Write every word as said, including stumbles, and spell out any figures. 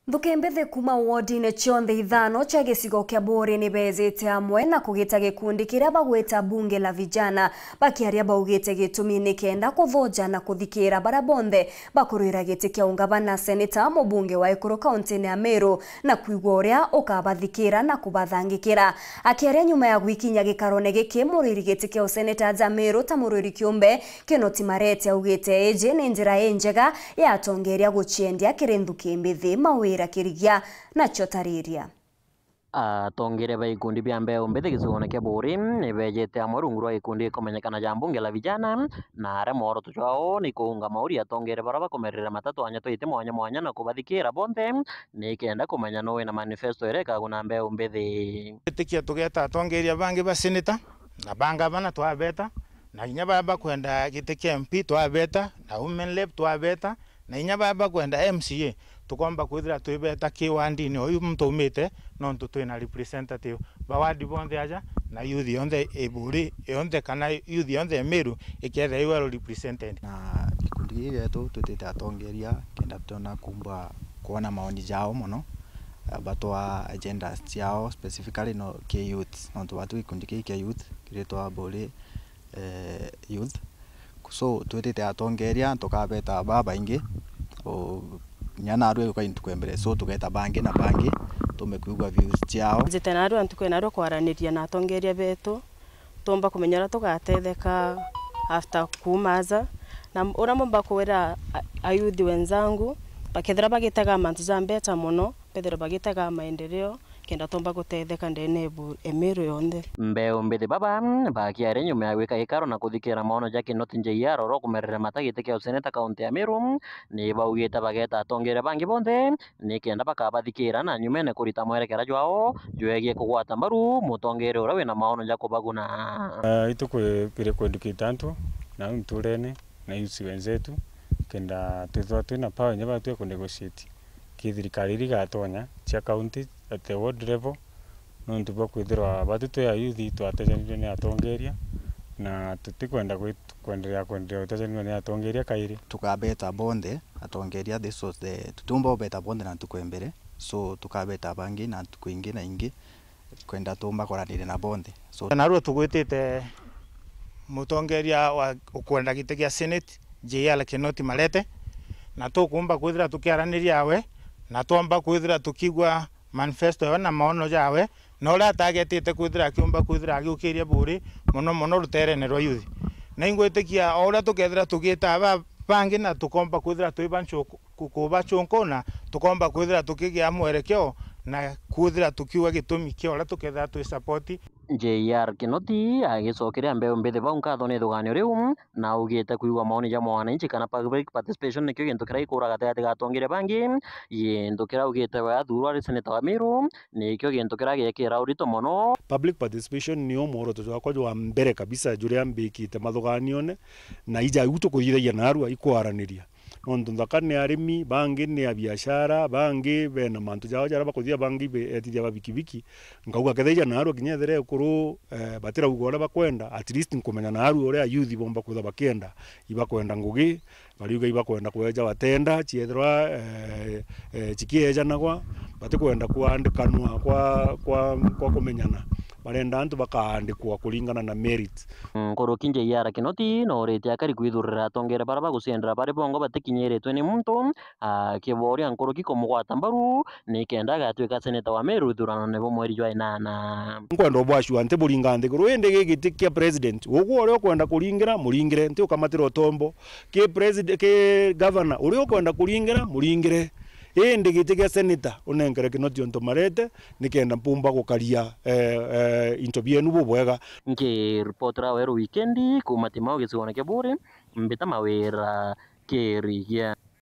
Nthuki mbithi kuuma wodine cionthe ithano cia gicigo kia Buuri ni beejite amwe na kugita gikundi kiria bagwita Bunge la Vijana. Bakiaria baugite gitumi ni kenda kuthuja na kuthikira baria bonthe bakurwira giti kia ungavana, seneta, mubunge wa ikuru kauntine ya Meru, na kwigua uria ukabathikira na kubathangikira. Akiaria nyuma ya gwikinya gikarone giki, murwiri giti kia useneta ja Meru ta murwiri kiumbe, Kinoti Marete augite iji ni njira injega ya atongeria guciendia kiri nthuki mbithi mawira kirigia na ciotariria. Atongeria ba ikundi bia mbeu mbithi gicigone kia Buuri ni beejite amwe rungu rwa gikundi gikumenyekana ja Bunge la Vijana, na aria mworoto jwao ni kuunga mauri atongeria baria bakumerera matatu anya twaite mwanya mwanya na kubathikira bonthe, ni kenda kumenya nuu wina manifesto iria ikaguna mbeu mbithi. Gwitikia tugeeta atongeria bangi ba seneta na ba ngavana twabeta, na inya baa bakwenda giti kia M P twabeta, na women rep twabeta, na inya baa bakwenda M C A, tukomba kwithira twibeta ki wandini uyu muntu umite, nontu twina representative ba ward bonthe aja, na youth yonthe i Buuri yonthe, kana youth yonthe i Meru ikethira i well represented. Na gikundi giki gietu twitite atongeria kenda twona kumba kwona maoni jao mono, eh, batwa agendas ciao specifically no ki youth, nontu batu gikundi kii kia youth kiritwa Buuri eh, youth. So, twitite atongeria, tukabeta babaingi, o, inya narua iuka intuku ya mbere. So, tugeta bangi na bangi, tumbe kwigua views ciao. Njite narua ntuku ya narua kwaraniria na atongeria betu, tumba kumenya uria tugatetheka after kuuma aja. Na uria mbumba kwira a, ayuthi wenzangu, bakethira bagitega mantu ja mbeca mono, bethirwe bagitega maendeleo, kenda tumba gutetheka ndene ya Meru yonthe. Mbeu mbithi baba bakiaria nyuma ya gwika gikaro na kuthikira maono ja Kinoti J R oro kumerera mata giti kia useneta kaunti ya Meru, ni baugite bageta atongeria bangi bonthe ni kenda bakabathikira na nyumene kurita mwerekera jwao jwegie kugwata mbaru mutongeria uria wina maono ja kubaguna. Ah, itu kwi, kiri kwendu kitantu na nturene na insi wenzetu, kenda twithwa twina power inya batwi ku negotiate ki thirikari iria igatonya cia county at the ward level, nontu bwa kwithirwa batu twi ayuthi twatejanirue ni atongeria, na tutikwenda gwit-, kwenderea, kwenderea gutejanirua ni atongeria kairi. Tukabeta bonthe atongeria, this was the, tutiumba ubeta bonthe na ntuku ya mbere, so tukabeta bangi na ntuku ingi na ingi, kwenda tumba kwaraniria na bonthe. So, narua tugwitite mutongeria wa ukwenda giti gia Senate, J R Kinoti Marete, na tukumba kwithira tukiaraniria awe, na twomba kwithira tukigua manifesto yawe na maono jawe, na uria atagetite kwithira akiumba kwithira agiukiria Buuri, mono mono ruterene rwa youth. Na ingwitikia o uria tukethira tugita aba bangi na tukomba kwithira twi ba nchuku, ku-, kubachunkuna, tukomba kwithira tukigia mwerekeo na kwithira tukiuga gitumi kia uria tukethira twi support. J R Kinoti agicokeria mbeu mbithi bau nkatho ni ithuganio riu, na augite kwigua maoni ja mwananchi kana public participation nikio gintu kiria gikuraga gatigati ga atongeria bangi, gintu kiria augite we athurwa ari seneta wa Meru, nikio gintu kiria giekira urito mono. Public participation nio mworoto jwakwa jwa mbere kabisa juria mbikite mathuganione, na ija iu tukuthithagia narua ikwaraniria. Nontu nthaka ni arimi, bangi ni abiashara, bangi bena mantu jao jaria bakuthithia, bangi be-, etithia ba bikibiki. Nkauga kethira ija narua kinya ethira ekuru, eh, batirauga uria bakwenda, at least nkumenya narua uria ayuthi bomba kwithirwa bakienda. Ibakwenda ngugi, bariuga ibakwenda kweja batenda, ciethirwa, eh, eh, cikiejanagwa, batikwenda kwandikanwa kwa, kwa, kwa kumenyana. Barenda antu bakaandikwa kuringana na merit. Nkuruki J R Kinoti nooritie akari kwithurira atongeria baria baguciendera bari bongo batikinyiritwe ni muntu, akiboria nkuruki kumugwata mbaru nikenda agatwika seneta wa Meru ithuranone bwa mweri jwa inana. Nkwenda ubwacua nti buringa nthiguru, indi gi giti kia president, ugwe uria ukwenda kuringira, muringire, nti ukamatira utombo. Ki president, ki governor, uria ukwenda kuringira, muringire. Indi giti kia seneta, unenkere Kinoti untu Marete, nikenda mpumba gukaria, eh, eh, into bienu bubwega. Nkiripotera Weru Wikendi kuuma Timau gicigoone kia Buuri, Mbita Mawira Kirigia.